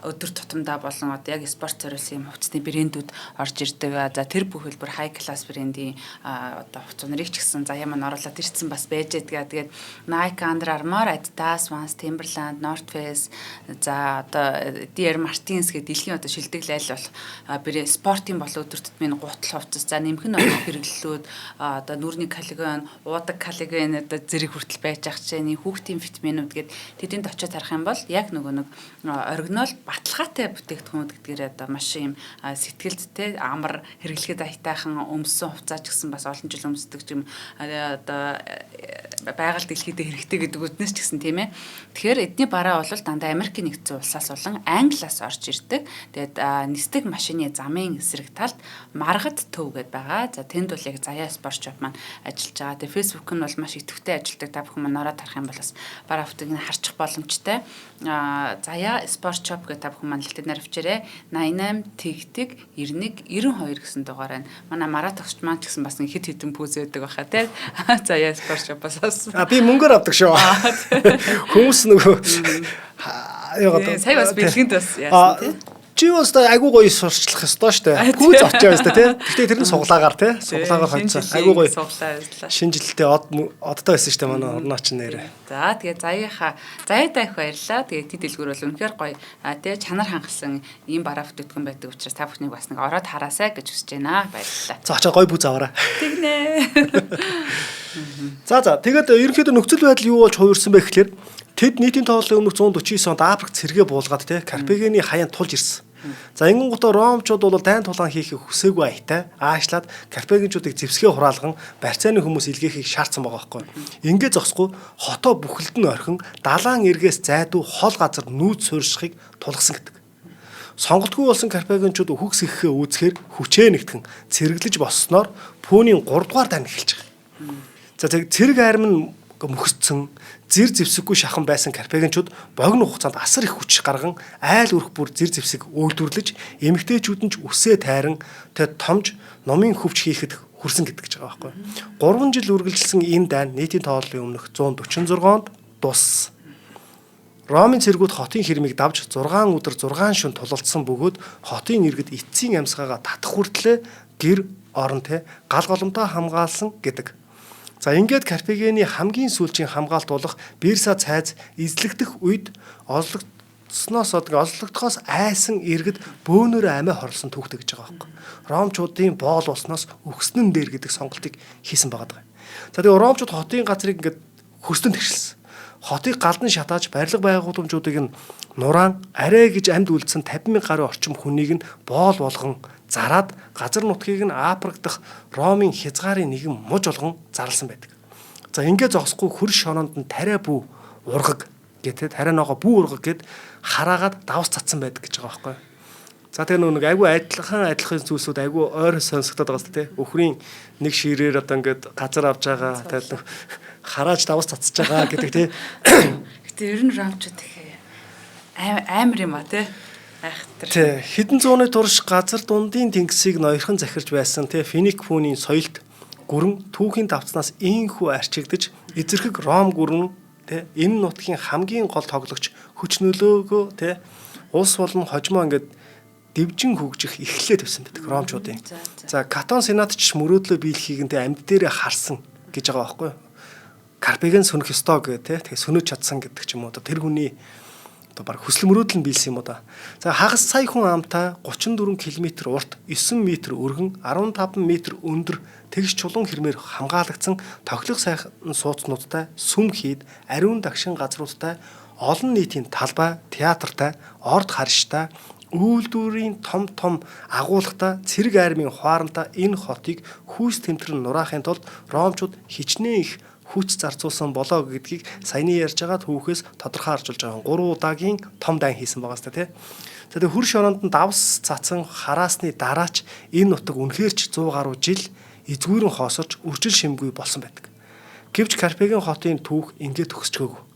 өдөр тутамдаа болон одоо яг спорт зориулсан юм хувцсны брэндүүд орж ирдэг. За тэр бүхэл бүр хай класс брендийн одоо хувцас нарыг ч гэсэн Заяа маань оруулаад ирсэн бас байж байдаг. Тэгээд Nike, Under Armour, Adidas, Vans, Timberland, North Face, за одоо DR Martens гэдэг дэлхийн одоо шилдэг айл болох бэрэ спортын бол өдөр тутмын гутал хувцас, за нэмэх нь хэрэглэлүүд, одоо нүрний коллаген, уудаг коллаген одоо зэрэг хүртэл байж ах чинь хүүхдийн витаминууд гээд тэдэнд очиод харах юм бол яг нөгөө нэг оригинал баталгаатай бүтээгдэхүүнүүд гэдгээр одоо маш юм сэтгэлдтэй амар хэрэглэхэд аятайхан өмссөн хувцас ч гэсэн бас олон жил өмсдөг юм одоо байгаль дэлхийдээ хэрэгтэй гэдэг үднэс ч гэсэн тийм ээ. Тэгэхээр эдний бараа бол дандаа Америкийн нэгдсэн улсаас болон Англиас орж ирдэг. Тэгээд нисдэг машины замын эсрэг талд Маргад төв гэдээ байгаа. За тэнд бол яг Заяа спорт шоп маань ажиллаж байгаа. Тэгээд Facebook нь бол маш идэвхтэй ажилладаг. Та бүхэн маань ороод харах юм бол бас бараа бүтгийг нь харчих боломжтой. Заяа спорт шоп гэдэг та бүхэн маань л тэд нар өвчээрэй. 88 тэгтэг 91 92 гэсэн дугаар байна. Манай Марат тогсч маань ч гэсэн бас нэг хэд хэдэн пүүз байдаг байхаа тий. Заяа спорт шопоос бас. Би мөнгөөр авдаг шүү. Хүмүүс нөгөө яагаад сая бас бэлгэнд бас яасан тий. Чи бас айгуу гоё сурчлах ёстой шүү дээ. Пүүз очоо байс тий. Гэхдээ тэр нь суглаагаар тий. Суглаагаар хоцсон. Айгуу гоё. Суглаа ажиллаа. Шинэ жилдээ од одтой байсан шүү дээ манай орнооч нэрээ. За тэгээ Заяаха Заяадаа их баярлаа. Тэгээ тэд дэлгүүр бол үнэхээр гоё тий чанар хангасан ийм бараа бүтээгдэхүүн байдаг учраас та бүхнийг бас нэг ороод хараасай гэж хүсэж байна. Баярлалаа. За очоо гоё пүүз аваарай. Тэгнэ. За тэгээд ерөнхийдөө нөхцөл байдал юу болж хувирсан бэ гэхлээр тэд нийтийн тооллын өмнөх 149 онд Африк цэргээ буулгаад тий Карпагены хаяанд тулж ирсэн. За ингэн гутаа ромчууд бол дайн тулаан хийхийг хүсээгүй аятай аашлаад карпагенчуудыг зэвсгээ хураалган барьцааны хүмүүс илгээхийг шаардсан байгаа байхгүй. Ингээ зогсохгүй хотоо бүхэлд нь орхин далаан эргээс зайдуу хол газар нүүц суурьшихыг тулгасан гэдэг. Сонголтгүй болсон карпагенчууд үхэх сэхэхээ үүсгэхээр хүчээ нэгтгэн цэргэлж боссноор пүүнийн 3 дугаар дайн эхэлж байгаа. За цэрэг арми нь мөхсцэн зэр зэвсэггүй шахан байсан карпагенчууд богино хугацаанд асар их хүч гарган айл өрх бүр зэр зэвсэг үйлдвэрлэж эмэгтэйчүүд нь ч үсээ тайран тэ томж номын хөвч хийхэд хүрсэн гэдэг ч байгаа байхгүй. 3 жил үргэлжилсэн энэ дайн нийтийн тооллын өмнөх 146 онд дууссан. Ромын цэргүүд хотын хэрмийг давж 6 өдөр 6 шөнө тулалдсан бөгөөд хотын иргэд эцсийн амьсгаагаа татах хүртлээр гэр орон тэ гал голомтоо хамгаалсан гэдэг. За ингээд Карпагены хамгийн сүүлчийн хамгаалт болох Бирса цайз эзлэгдэх үед олзлогдсноос олзлогдохоос айсан иргэд бөөнөрөө амиа хорлсон түүхтэй гэж байгаа байхгүй. Ромчуудын боол болсноос өгснөн дээр гэдэг сонголтыг хийсэн байгаа даа. За тэгээ ромчууд хотын газрыг ингээд хөрстөн тэгшилсэн. Хотыг галдан шатааж барилга байгууламжуудыг нь нураан арай гэж амьд үлдсэн 50 мянган гаруй орчим хүнийг нь боол болгон зараад газар нутгийг нь Африк дахь Ромын хязгаарын нэгэн муж болгон зарласан байдаг. За ингээ зогсохгүй хөрс шоноонд нь тариа бүү ургаг гэх те тариа ногоо бүү ургаг гэд хараагаад давс цацсан байдаг гэж байгаа байхгүй. За тэгээ нэг айгүй адилхан зүйлсүүд айгүй ойр сонсогдоод байгаа сте тий. Өхрийн нэг ширээр одоо ингээд газар авч байгаа, тэгэл харааж давс цацж байгаа гэдэг тий. Гэтэ ер нь ромчууд их амар юм а тий. Айхтар. Тий, хэдэн зууны турш газар дундын тэнгисийг ноёрхон захирч байсан тий Финик пүүний соёлт гүрэн түүхийн давцнаас ийхүү арчигдаж эзэрхэг Ром гүрэн тий энэ нутгийн хамгийн гол тоглогч хүч нөлөөгөө тий улс болон хожмоо ингээд дэвжин хөгжих эхлэлээ тавьсан байдаг ромчуудын. За Катон сенат ч мөрөөдлөө биелэхийг нь амьд дээрээ харсан гэж байгаа байхгүй юу? Карпеген сөнөх ёстой гэх тий тэгээ сөнөж чадсан гэдэг ч юм уу тэр хүний одоо баг хүсэл мөрөөдөл нь биелсэн юм уу да. За хагас сая хүн амтай 34 км урт, 9 м өргөн, 15 м өндөр тэгш чулуун хэрмээр хамгаалагдсан тохилох сайхан сууцнуудтай, сүм хийд, ариун дагшин газруудтай, олон нийтийн талбай, театртай, орд харштай, үйлдвэрийн том том агуулгатай, цэрэг армийн хуарантай энэ хотыг хүүс тэмтрэн нураахын тулд ромчууд хичнээн их хүч зарцуулсан болоо гэдгийг саяны ярьж байгаа түүхээс тодорхой харжуулж байгаа. 3 удаагийн том дайн хийсэн байгаа сте тий. За тэгээ хөр шороонд нь давс цацсан хараасны дараач энэ нутаг үнэхээр ч 100 гаруй жил эзгүүрэн хоосорч үржил шимгүй болсон байдаг. Гэвч Карпеген хотын түүх ингээд төгсчөөгүй.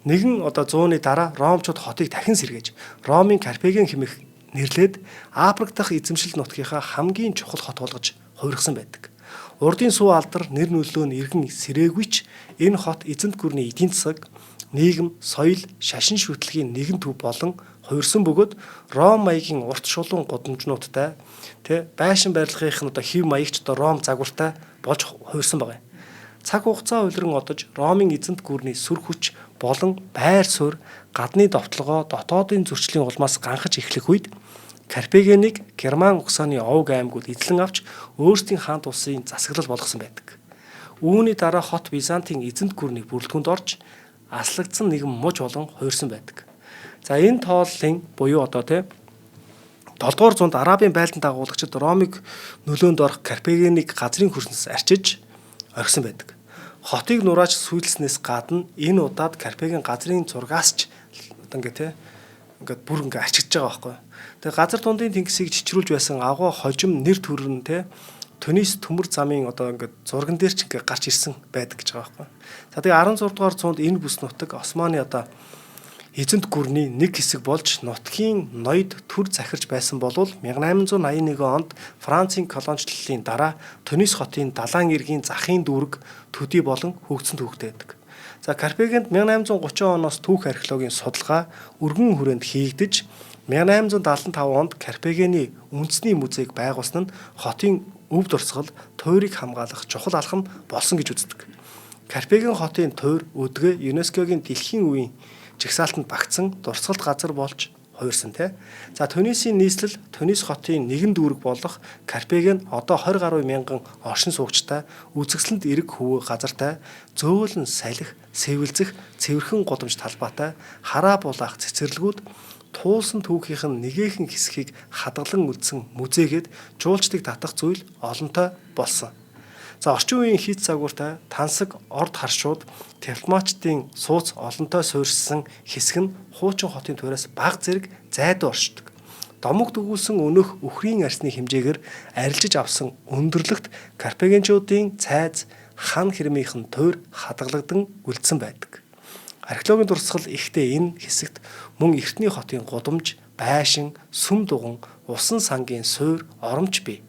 Нэгэн одоо зууны дараа ромчууд хотыг дахин сэргээж Ромын Карпеген хэмээх нэрлээд Африк дахь эзэмшил нутгийнхаа хамгийн чухал хот болгож хувиргасан байдаг. Урдын сүү алдар нэр нөлөө нь иргэн сэрээгүй ч энэ хот эзэнт гүрний эдийн засаг, нийгэм, соёл, шашин шүтлэгийн нэгэн төв болон хувирсан бөгөөд Ром маягийн урт шулуун гудамжнуудтай тэ байшин барилгынх нь одоо хэв маягч одоо Ром загвартай болж хувирсан байгаа юм. Цаг хугацаа улиран одож Ромын эзэнт гүрний сүр хүч болон байр суурь гадны довтлогоо дотоодын зөрчлийн улмаас ганхаж эхлэх үед Карпегенийг Герман угсааны овг аймагуд эзлэн авч өөрсдийн хаант улсын засаглал болгосон байдаг. Үүний дараа хот Византын эзэнт гүрний бүрэлдэхүүнд орж аслагдсан нэгэн муж болон хувирсан байдаг. За энэ тооллын буюу одоо тий 7 дугаар зуунд Арабын байлдан дагуулагчид Ромыг нөлөөнд орох Карпегенийг газрын хөрснөөс арчиж орхисон байдаг. Хотыг нурааж сүйтлснээс гадна энэ удаад Карпеген газрын зургаас ч одоо ингээ тий ингээд бүр ингээ арчигдж байгаа байхгүй. Тэгээ газар дундын тэнгисийг чичрүүлж байсан авгай хожим нэр төр нь те Тунис төмөр замын одоо ингээд зурган дээр ч ингээ гарч ирсэн байдаг гэж байгаа байхгүй. За тэгээ 16 дугаар зуунд энэ бүс нутаг Османы одоо эзэнт гүрний нэг хэсэг болж нутгийн ноёд төр захирч байсан болвол 1881 онд Францын колоничлолын дараа Тунис хотын далайн эргийн захын дүүрэг төдий болон хөгжсөн түүхтэй байдаг. За Карпегенд 1830 оноос түүх археологийн судалгаа өргөн хүрээнд хийгдэж 1875 онд Карпегений үндэсний музейг байгуулсан нь хотын өв дурсгал, туйрыг хамгаалах чухал алхам болсон гэж үздэг. Карпеген хотын туйр өдгөө ЮНЕСКО-гийн дэлхийн үеийн жагсаалтанд багтсан дурсгалт газар болж хувирсан те. За Тунисийн нийслэл Тунис хотын нэгэн дүүрэг болох Карпеген одоо 20 гаруй мянган оршин суугчтай үзэсгэлэнт эрэг хөвөө газартай зөөлөн салхи, сэвэлзэх, цэвэрхэн гудамж талбайтай хараа булаах цэцэрлэгүүд туулсан түүхийнх нь нэгээхэн хэсгийг хадгалан үлдсэн музейгээд жуулчдыг татах зүйл олонтой болсон. За орчин үеийн хийц загвартай тансаг орд харшууд дипломатчдын сууц олонтой суурьшсан хэсэг нь хуучин хотын туйраас баг зэрэг зайдуу оршдог. Домог дөгүүлсэн өнөөх өхрийн арсны хэмжээгээр арилжиж авсан өндөрлөгт карпегенчуудын цайз хан хэрмийнхэн туйр хадгалагдан үлдсэн байдаг. Археологийн дурсгал ихтэй энэ хэсэгт мөн эртний хотын гудамж, байшин, сүм дуган, усан сангийн суур, оромч бий.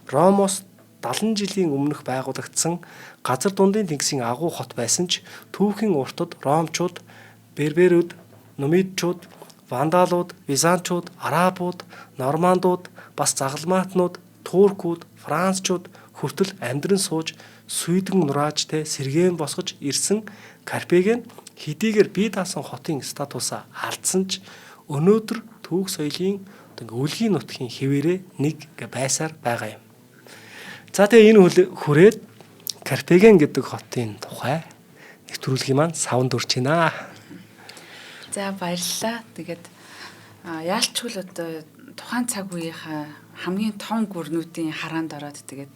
Ромоос 70 жилийн өмнөх байгуулагдсан газар дундын тэнгисийн агуу хот байсан ч түүхийн уртад ромчууд, берберүүд, нумидчууд, вандалууд, византчууд, арабууд, нормандууд, бас загалмаатнууд, туркууд, францчууд хүртэл амьдран сууж сүйдэн нурааж тэ сэргээн босгож ирсэн Карпеген хэдийгээр бие даасан хотын статусаа алдсан ч өнөөдөр түүх соёлын одоо өлгийн нутгийн хэвээрээ нэг ингээ байсаар байгаа юм. За тэгээ энэ хүрээд Карпеген гэдэг хотын тухай нэвтрүүлгийн маань савнд үрж байна. За баярлалаа. Тэгээд яалчгүй л одоо тухайн цаг үеийнхаа хамгийн том гүрнүүдийн хараанд ороод тэгээд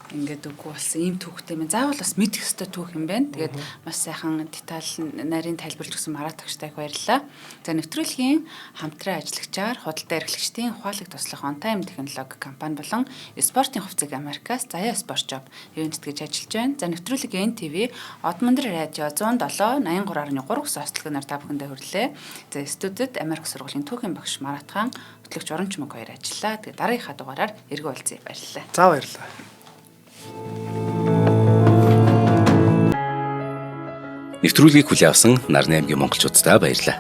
Ингээд үгүй болсон ийм түүхтэй юм. Заавал бас мэдэх ёстой түүх юм байна. Тэгээд маш сайхан деталь нарийн тайлбарлаж өгсөн Марат агштай их баярлалаа. За, нэвтрүүлгийн хамтран ажиллагчаар худалдаа эрхлэгчдийн ухаалаг туслах On Time технологи компани болон спортын хувцыг Америкаас Заяа Спорт Job ивээн тэтгэж ажиллаж байна. За, нэвтрүүлэг NTV Одмондөр радио 107 83.3 гэсэн онцлогоор та бүхэндээ хүрлээ. За, студид Америк сургуулийн түүхийн багш Марат хаан, хөтлөгч Уран Чмог хоёр ажиллаа. Тэгээд дараагийнхаа дугаараар эргэн уулзъя. Баярлалаа. За, баярлалаа. Нэвтрүүлгийг хүлээн авсан Нарны аймгийн монголчууддаа баярлалаа.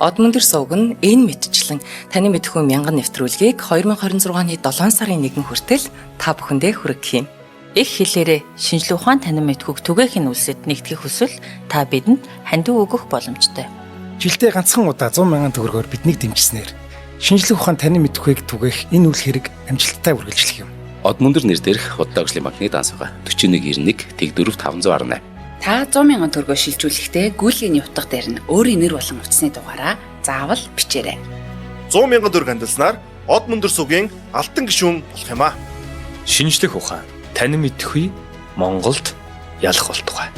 Одмөндөр сувг нь энэ мэтчлэн таны мэдэхүй мянган нэвтрүүлгийг 2026 оны 7 сарын 1 хүртэл та бүхэндээ хүргэх юм. Их хэлээрээ шинжлэх ухаан танин мэдхүйг түгээх нь үлсэд нэгтгэх хүсвэл та бидэнд хандив өгөх боломжтой. Жилдээ ганцхан удаа 100 мянган төгрөгөөр биднийг дэмжсэнээр шинжлэх ухаан танин мэдэхүйг түгээх энэ үйл хэрэг амжилттай үргэлжлэх юм. Одмөндөр нэр дээрх худалдаа хөгжлийн банкны данс байгаа. 4191 Тэгдөрөв 518. Та 100 мянган төгрөгөө шилжүүлэхдээ гүйлгээний утга дээр нь өөрийн нэр болон утасны дугаараа заавал бичээрэй. 100 мянган төгрөг хандилснаар Од мөндөр сугийн алтан гишүүн болох юм аа. Шинжлэх ухаан танин мэдэхүй Монголд ялах болтугай.